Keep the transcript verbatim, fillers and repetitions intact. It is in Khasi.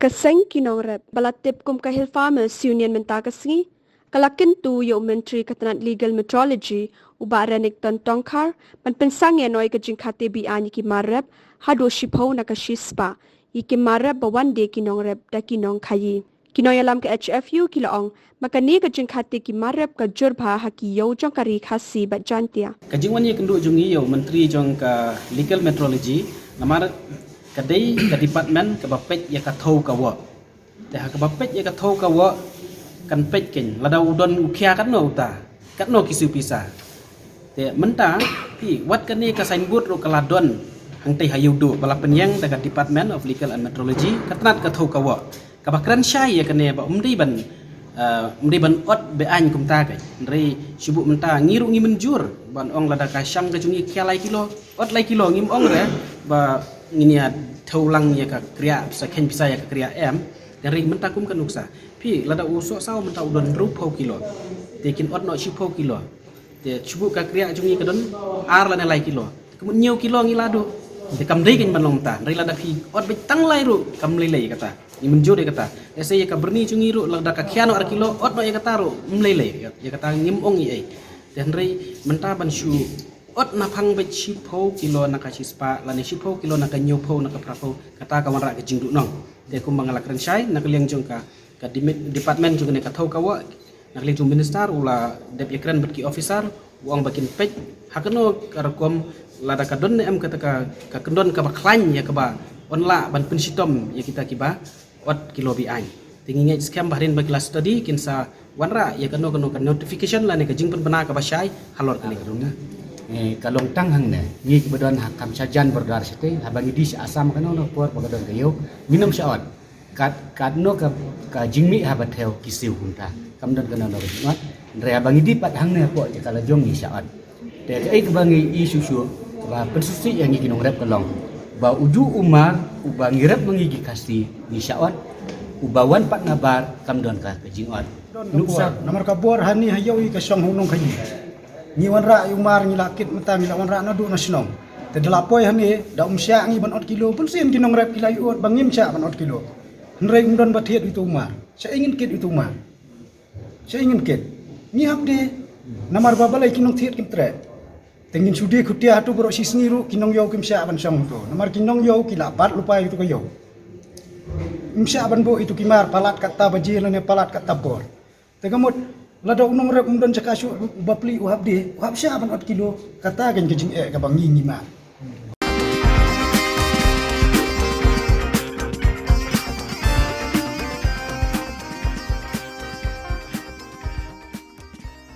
Ka seng ki nongrep ba la tip kum ka Hill Farmers Union mynta ka sngi ka la kyntu ïa u Myntri ka tnat Legal Metrology, u Bah Renikton Tongkhar, ban pynsang ïa noi ka jingkhate be-aiñ ïa ki mar rep haduh shiphew na ka shispah ïa ki mar rep ba wan die ki nongrep da ki nongkhaïi. Ki nongïalam ka H F U ki la ong ba kane ka jingkhate ki mar rep ka jur bha ha ki ïew jong ka Ri Khasi bad Jaintia. Ka jingwan ïakynduh jong ngi ïa u Myntri jong ka Legal Metrology namar ka dei ka department kaba peit ïa ka thew ka woh. Te ha kaba peit ïa ka thew ka woh kan peit keiñ lada u don u khia katno uta, katno ki siew pisa. Te mynta phi, wat kane ka signboard ruh ka la don hangtei ha ïewduh ba la pynïeng da ka Department of Legal and Metrology, ka tnat ka thew ka woh. Kaba kren shai ïa kane ba ym dei ban, eh, ym dei ban ot be-aiñ kumta keiñ. Hynrei shu buh mynta ngi ruh ngi mynjur ban ong lada ka shang ka jong ngi khia lai kilo, ot lai kilo, ngim ong re ba ngin ïa thew lang ïa ka kriah, pisa kheiñ pisa ïa ka kriah, em. Hynrei mynta kum ka nuksa phi, lada u soh saw mynta u don hynriewphew kilo, te kin ot noh shiphew kilo. Te shu buh ka kriah jong ngi ka don ar lane lai kilo. Ka mut hynñiew kilo ngi la duh. Te kam dei keiñ ban long mynta. Hynrei lada phi ot beit tang lai ruh kam lei lei ïa kata. Ngi mynjur ïa kata. Lehse ïa ka byrni jong ngi ruh lada ka khia noh ar kilo, ot noh ïa kata ruh ym lei lei. Ïa kata ngim ong ei ei. Te hynrei mynta ban shu ot naphang beit shiphew kilo na ka shispah lane shiphew kilo na ka hynñiewphew na ka phraphew, kata ka wanrah ka jingduhnong. Te kumba nga la kren shai na ka liang jong ka ka dimi-, department jong kane ka thew ka woh, na ka liang jong u minister u la dep ïakren bad ki officer, u ong ba kin peit ha kano ka rukom lada ka don ne em kata ka, ka kyndon kaba khlaiñ ïa kaba yn lah ban pynshitom ïa kita kiba ot kilo be-aiñ. Te ngi ngeit skhem ba hadien ba ki la study kin sa wanrah ïa kano kano ka notification lane ka jingpynbna kaba shai halor kane ka rukom. Eh, ka long tang hangne, ngi kiba don ha kam shajan border shatei, haba ngi die sha Assam kano kano por ba ka don ka ïew, ngin ym shah ot. Kat, katno ka, ka jingmih haba thew ki siew kumta. Kam don kano kano ka jingmih. Hynrei haba ngi die pat hangne hapoh jaka la jong ngi shah ot. Te kaei kaba ngi ïohi shuh shuh kaba pynsngewsih ïa ngi ki nongrep ka long ba uju u mar uba ngi rep ma ngi ki Khasi ngi shah ot, uba wan pat nabar kam don ka, ka jingot. Don ka bor. Namar ka bor hangne ha ïew i ka shong ha u nongkhaïi. Ngi wanrah ïa u mar, ngi la kit mynta, ngi la wanrah naduh na shnong. Te da la poi hangne da ym shah ngi ban ot kilo, bunsien ki nongrep ki la ïoh ba ngim shah ban ot kilo. Hynrei ym don ba thied ïa uto u mar. Shaei ngin kit ïa uto u mar? Shaei ngin kit? Ngi hap die. Namar ba balei ki nongthied kim treh? Te ngin shu die khutia hato baroh shi sngi ruh ki nongïew kim shah ban shong hato. Namar ki nongïew ki la bat lypa ïa uto ka ïew. Ym shah ban buh ïa uto ki mar palat katta baje lane palat katta por. Te ka mut lada u nongrep um don jaka shuh, u bapli u hap die, u hap shah ban ot kilo. Kata keiñ ka jingeh kaba ngi ngi mad.